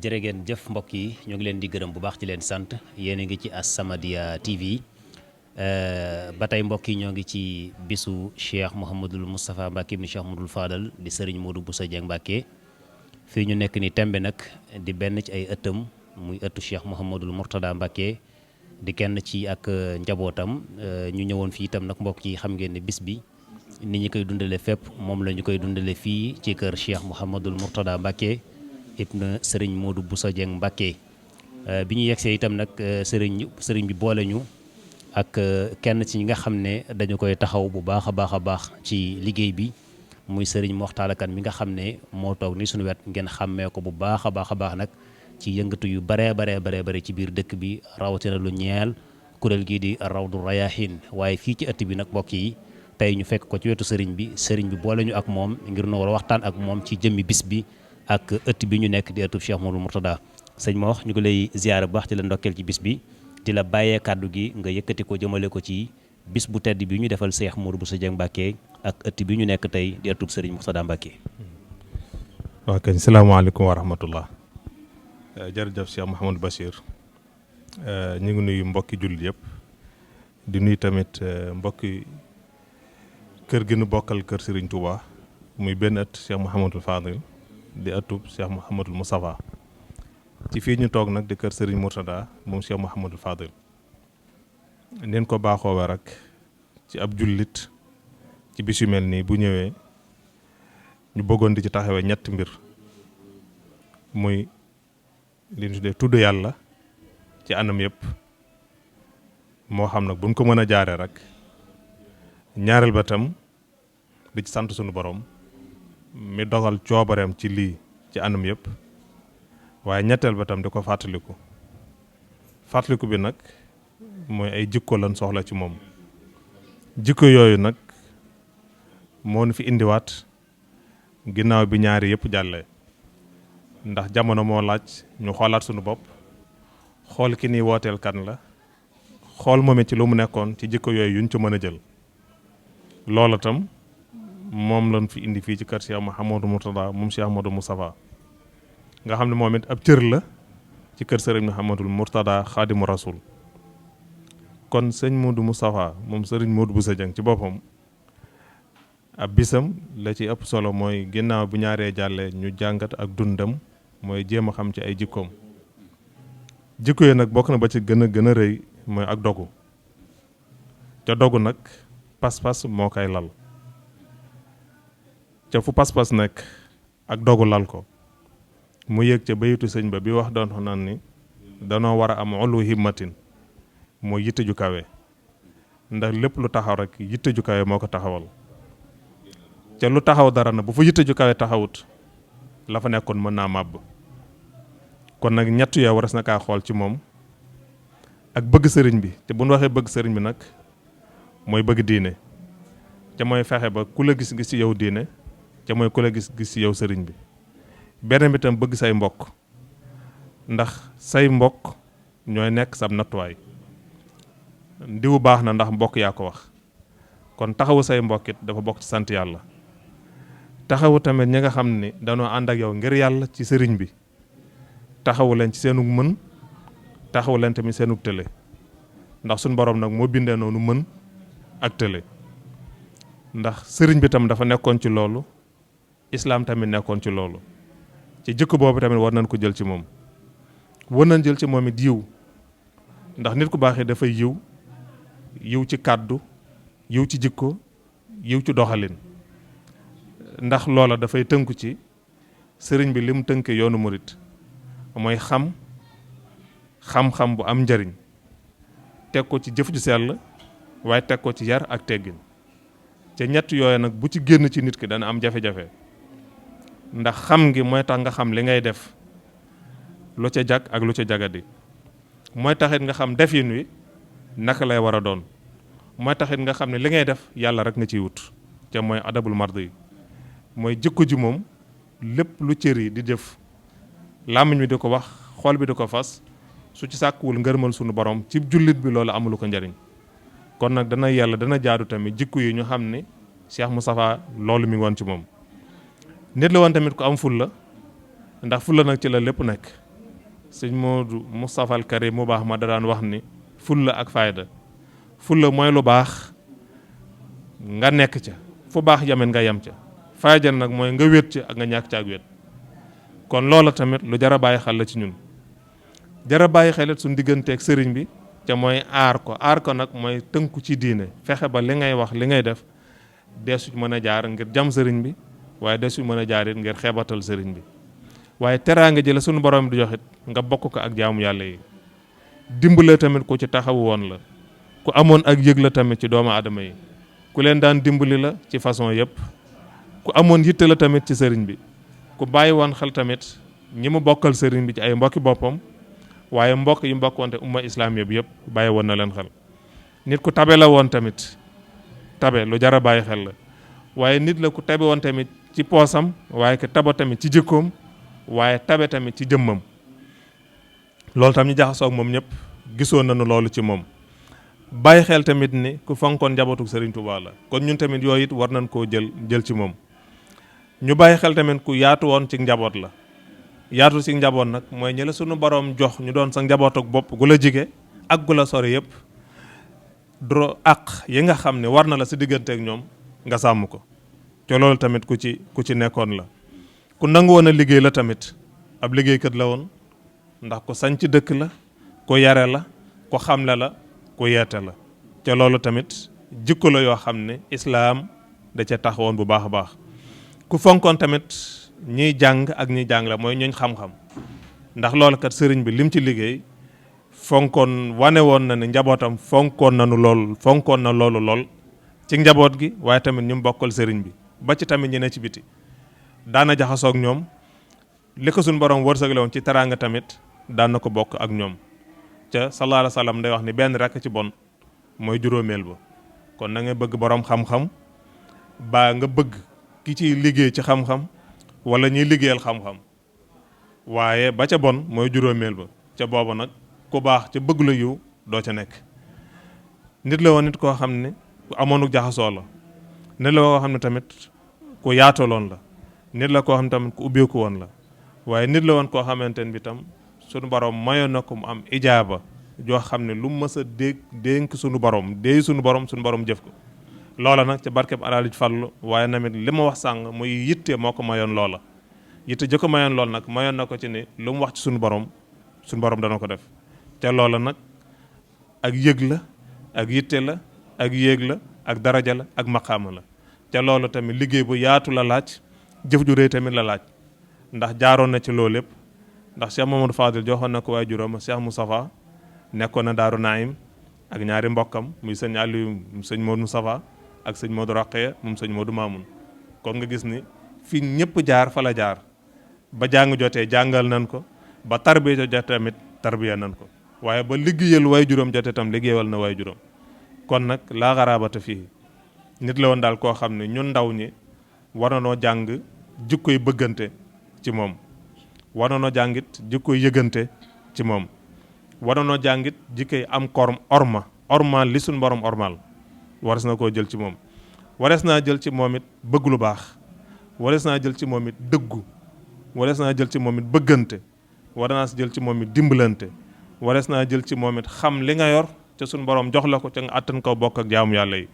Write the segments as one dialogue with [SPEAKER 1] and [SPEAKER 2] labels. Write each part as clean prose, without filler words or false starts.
[SPEAKER 1] jërë ngeen jëf mbokk yi ñu ngi leen di gërëm bu baax ci leen sant yéen a ngi ci As-Samadiyya TV ba tey mbokk yi ñoo ngi ci bisu Cheikh Mouhamadul Moustapha Mbacké ibn Cheikh Mouhamadoul Fadal di Serigne Modou Bousso Dieng Mbacké fii ñu nekk ni tembe nag di benn ci ay ëttam muy ëttu Cheikh Mouhamadul Mourtada Mbacké di kenn ci ak njabootam ñu ñëwoon fii itam nag mbokk yi xam ngeen ne bis bi ni ñu koy dundale fépp moom la ñu koy dundale fii ci kër Cheikh Mouhamadul Mourtada Mbacké ibn Serigne Modou Bousso Dieng Mbacké bi ñu yegsee itam nag sëriñ bi boole ñu ak kenn ci ñi nga xam ne dañu koy taxaw bu baax a baax ci liggéey bi muy Serigne Mokhtar Kane mi nga xam ne moo toog ni suñu wet ngeen xàmmee ko bu baax a baax nag ci yëngatu yu bare ci biir dëkk bi rawatina lu ñeel kuréel gii di Rawdu Rayaahin waaye fii ci ëtt bi nag mbokk yi tey ñu fekk ko ci wetu sëriñ bi boole ñu ak moom ngir nu war a waxtaan ak moom ci jëmmi bis bi ak ëtt bi ñu nekk di ëttub Cheikh Modou Mourtada sëñ ma wax ñu ngi lay ziyaara bu baax di la ndokkeel ci bis bi di la bàyyee kàddu gi nga yëkkati ko jëmale ko ci bis bu tedd bi ñu defal Cheikh Modou Bousso Dieng Mbacké ak ëtt bi ñu nekk tey di ëttub Serigne Mourtada Mbacké.
[SPEAKER 2] waaw kañ salaamaaleykum wa rahmatullah jërëjëf Cheikh Mouhamadou Bachir ñu ngi nuyu mbokki jullit yëpp di nuyu tamit mbokki kër gi nu bokkal kër Serigne Touba muy benn ëtt Cheikh Mouhamadou Fadil di ëttub Cheikh Mouhamadul Moustapha ci fii ñu toog nag di kër Serigne Mourtada moom Cheikh Mouhamadul Fadil neen ko baaxoowe rek ci ab jullit ci bis yu mel nii bu ñëwee ñu bëggoon di ci taxawee ñetti mbir muy li ñu tuddee tudd yàlla ci anam yëpp moo xam nag buñ ko mën a jaaree rek ñaareel ba tam di ci sant sunu borom mi dogal coobareem ci lii ci anam yëpp waaye ñetteel ba tam di ko fàttaliku bi nag mooy ay jikko lan soxla ci moom jikko yooyu nag moo nu fi indiwaat ginnaaw bi ñaari yëpp jàllee ndax jamono moo laaj ñu xoolaat sunu bopp xool ki ni wooteel kan la xool moom it ci lu mu nekkoon ci jikko yooyu yuñ ci mën a jël loola tam moom lañ fi indi fii ci kër Cheikh Mouhamadou Mourtada moom Cheikh Modou Moustapha nga xam ne moom it ab cër la ci kër Serigne Mouhamadou Mourtada Khadimu Rasul kon sëñ Modou Moustapha moom Serigne Modou Bousso Dieng ci boppam ab bisam la ci ëpp solo mooy ginnaaw bu ñaaree jàllee ñu jàngat ak dundam mooy jéem a xam ci ay jikkoom jikko yi nag bokk na ba ci gën a rëy mooy ak dogu ca dogu nag pas-pas moo koy lal ca fu pas-pas nekk ak dogu lal ko mu yëg ca bayitu sëñ ba bi wax doon naan ni danoo war a am ulu himmatin mooy yitte ju kawe ndax lépp lu taxaw rek yitte ju kawe moo ko taxawal ca lu taxaw dara na bu fa yitte ju kawe taxawut la fa nekkoon mën naa màbb kon nag ñett yoo waras na kaa xool ci moom ak bëgg sëriñ bi te bu ñu waxee bëgg sëriñ bi nag mooy bëgg diine ca mooy fexe ba ku la gis ci yow diine ca mooy ku la gis ci yow sëriñ bi beneen bi tam bëgg say mbokk ndax say mbokk ñooy nekk sab nattuwaay ndiwu baax na ndax mbokk yaa ko wax kon taxawu say mbokkit dafa bokk ci sant yàlla taxawu tamit ñi nga xam ni danoo ànd ak yow ngir yàlla ci sëriñ bi taxawu leen ci seenug mën taxawu leen tamit seenug tële ndax suñ borom nag moo bindee noonu mën ak tële ndax sëriñ bi tam dafa nekkoon ci loolu islaam tamit nekkoon ci loolu ci jikko boobu tamit war nañ ko jël ci moom war nañ jël ci moom it yiw ndax nit ku baax yi dafay yiw ci kàddu yiw ci jikko yiw ci doxalin ndax loola dafay tënku ci sëriñ bi li mu tënkee yoonu murit mooy xam-xam bu am njariñ teg ko ci jëf ju sell waaye teg ko ci yar ak teggin ca ñett yooyu nag bu ci génn ci nit ki dana am jafe-jafe ndax xam ngi mooy tax nga xam li ngay def lu ca jag ak lu ca jagadi mooy taxit nga xam defin wi naka lay war a doon mooy taxit nga xam ne li ngay def yàlla rek nga ciy wut ca mooy adabul mardi yi mooy jikko ji moom lépp lu cër yi di jëf làmmiñ bi di ko wax xool bi di ko fas su ci sàkkuwul ngërmal sunu borom ci jullit bi loolu amulu ko njariñ kon nag dana yàlla dana jaadu tamit jikko yi ñu xam ne Cheikh Moustapha loolu mi ngi woon ci moom nit la woon tamit ku am fulla ndax fulla nag ci la lépp nekk sëñ Moodu Moustapha al Karim mu baax ma da daan wax ni fulla ak fayda. fulla mooy lu baax nga nekk ca fu baax yamet nga yem ca, fayda nag mooy nga wét ca ak nga ñàkk ca ak wét. kon loola tamit lu jar a bàyyi xel la ci ñun. jar a bàyyi xel suñu digganteeg sëriñ bi ca mooy aar ko nag mooy tënku ci diine, fexe ba li ngay wax li ngay def deesu mën a jaar ngir jam sëriñ bi, waaye deesu mën a jaar it ngir xeebatal sëriñ bi. waaye teraanga ji la suñu borom di joxit nga bokk ko ak jaamu yàlla yi. dimbale tamit ku ci taxawu woon la, ku amoon ak yëg la tamit ci doomu aadama yi, ku leen daan dimbali la ci façon yëpp, ku amoon yitte la tamit ci sëriñ bi, ku bàyyi woon xel tamit ñi mu bokkal sëriñ bi ci ay mbokki boppam, waaye mbokk yi mbokkoonte umma islam yëpp bàyyi woon na leen xel. nit ku tabe la woon tamit, tabe lu jar a bàyyi xel la, waaye nit la ku tabe woon tamit ci poosam, waaye ku taba tamit ci jikkoom, waaye tabe tamit ci jëmmam. loolu tam ñu jaxasoo ak moom ñëpp gisoon nañu loolu ci moom. bàyyi xel tamit ni ku fonkoon njabootu Serigne Touba la, kon ñun tamit yooyu it war nañ koo jël ci moom. ñu bàyyi xel tamit ku yaatu woon ci njaboot la. yaatu ci njaboot nag mooy ñi la sunu borom jox ñu doon sa njaboot ak bopp gu la jige ak gu la sori yëpp, dro ak yi nga xam ne war na la si diggante ak ñoom nga sàmm ko. te loolu tamit ku ci nekkoon la. ku nangu woon a liggéey la tamit, ab liggéeykat la woon, ndax ku sañ ci dëkk la, ku yare la, ku xamle la, ku yeete la. te loolu tamit jikko la yoo xam ne islaam da ca taxawoon bu baax a baax. ku fonkoon tamit ñiy jàng ak ñiy jàng la, mooy ñooñ xam-xam, ndax loolu kat sëriñ bi lim ci liggéey fonkoon wane woon na ne njabootam fonkoon na loolu lool ci njaboot gi, waaye tamit ñu bokkal sëriñ bi ba ci tamit ñi ne ci biti daana jaxasoog ñoom. li ko suñ borom wërsëgale woon ci teraanga tamit daan na ko bokk ak ñoom. ca sallallahu alayhi wa sallam day wax ni benn rekk ci bon mooy juróomeel ba. kon na nga bëgg borom xam-xam, baa nga bëgg ki ciy liggéey ci xam-xam wala ñuy liggéeyal xam-xam, waaye ba ca bon mooy juróomeel ba. ca booba nag ku baax ca bëgg la yiw doo ca nekk. nit la woon nit koo xam ne ku amoonu jaxasoo la. nit la koo xam ne tamit ku yaataloon la. nit la koo xam ne tamit ku ubbeeku woon la. waaye nit la woon koo xamante ne bi tam sunu borom mayoon na ko mu am ijaaba joo xam ne lu mu mës a dénk sunu borom sunu borom jëf ko. loola nag ca barkeb alaalij Fallu, waaye namit li ma wax sàng muy yitte moo ko mayoon loola. yitte jë ko mayoon lool nag mayoon na ko ci ne lu mu wax ci sunu borom dana ko def. te loola nag ak yëg la, ak yitte la, ak yéeg la, ak daraja la, ak maqaama la. te loolu tamit liggéey bu yaatu la laaj, jëf ju réy tamit la laaj, ndax jaaroon na ci loolu lépp. ndax Cheikh Mamadou Fadil joxoon na ko waaye juróom Cheikh Moustapha nekkoon na Daaru Naim ak ñaari mbokkam muy sëñ Aliou sëñ Modou Moustapha ak sëñ Modou Raqiya moom sëñ Modou Mamoun. kon nga gis ni fi ñëpp jaar fa la jaar, ba jàng jotee jàngal nañ ko, ba tarbiya jotee tamit tarbiya nañ ko, waaye ba liggéeyal waay juróom jotee tam liggéeyal na waay juróom. kon nag laa xaraabata fii nit la woon daal koo xam ne ñun ndaw ñi war nanoo jàng jikkoy bëggante ci moom, war nanoo jàngit jikkoy yëgante ci moom, war nanoo jàngit jikkoy am orma li suñ borom ormal wares na koo jël ci moom. wares naa jël ci moom it bëgg lu baax, wares naa jël ci moom it dëggu, wares naa jël ci moom it bëggante, wares naa jël ci moom it dimbalante, wares naa jël ci moom it xam li nga yor ca suñ borom jox la ko ca nga àttan ko bokk ak jaamu yàlla yi.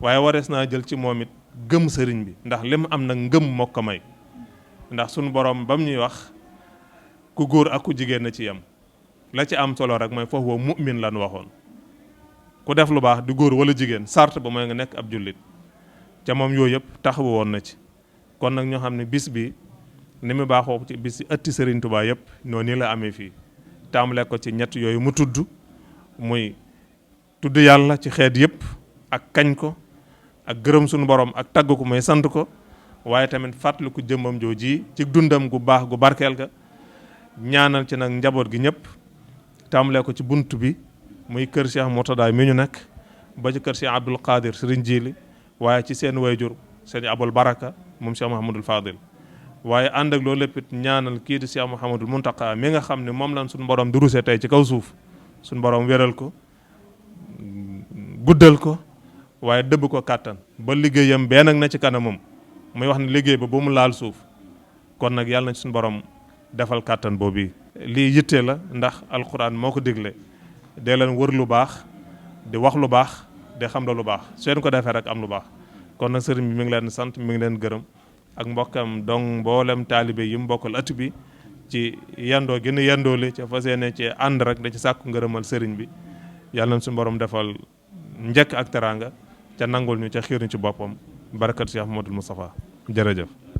[SPEAKER 2] waaye wares naa jël ci moom it gëm sëriñ bi, ndax li mu am nag ngëm moo ko may. ndax suñu borom bam ñuy wax ku góor ak ku jigéen na ci yem, la ci am solo rek mooy foofu wa mu'min lan waxoon. ku def lu baax di góor wala jigéen sart ba mooy nga nekk ab jullit. ca moom yooyu yëpp taxawu woon na ci. kon nag ñoo xam ne bis bi ni mu baaxoo ci bis yi ëtti Serigne Touba yëpp noonu nii la amee fii. tàmbale ko ci ñett yooyu mu tudd, muy tudd yàlla ci xeet yëpp ak kañ ko ak gërëm suñu borom ak tagg ko mooy sant ko, waaye tamit fàttaliku jëmmam jooji ci dundam gu baax gu barkeel ga. ñaanal ci nag njaboot gi ñëpp, tàmbale ko ci bunt bi muy kër Cheikh Mourtada mi ñu nekk ba ci kër Cheikh Abdoul Qadir Serigne Jili, waaye ci seen wayjur sëñ Abul Baraka moom Cheikh Mouhamadul Fadil. waaye ànd ak loolu lépp it ñaanal kii di Cheikh Mouhamadul Muntaqa mi nga xam ne moom lan suñu borom duruse tey ci kaw suuf, suñu borom wéral ko, guddal ko, waaye dëbb ko kàttan ba liggéeyam benn nag na ci kanamam. muy wax ne liggéey ba mu laal suuf. kon nag yàlla na ci suñu borom defal kàttan boobu. lii yitte la ndax alquran moo ko digle dee leen wër lu baax di wax lu baax di xam la lu baax su leen ko defee rek am lu baax kon nag sëriñ bi mi ngi leen sant mi ngi leen gërëm ak mbokkam donc mboolem taalibe yi mu bokkal ëtt bi ci yendoo gën a yendoole ca fas yéene ci ànd rek da ci sàkku ngërëmal sëriñ bi yàlla na suñu borom defal njëkk ak teraanga ca nangul ñu ca xiir ñu ci boppam barakat Cheikh Mouhamadoul Moustapha jërëjëf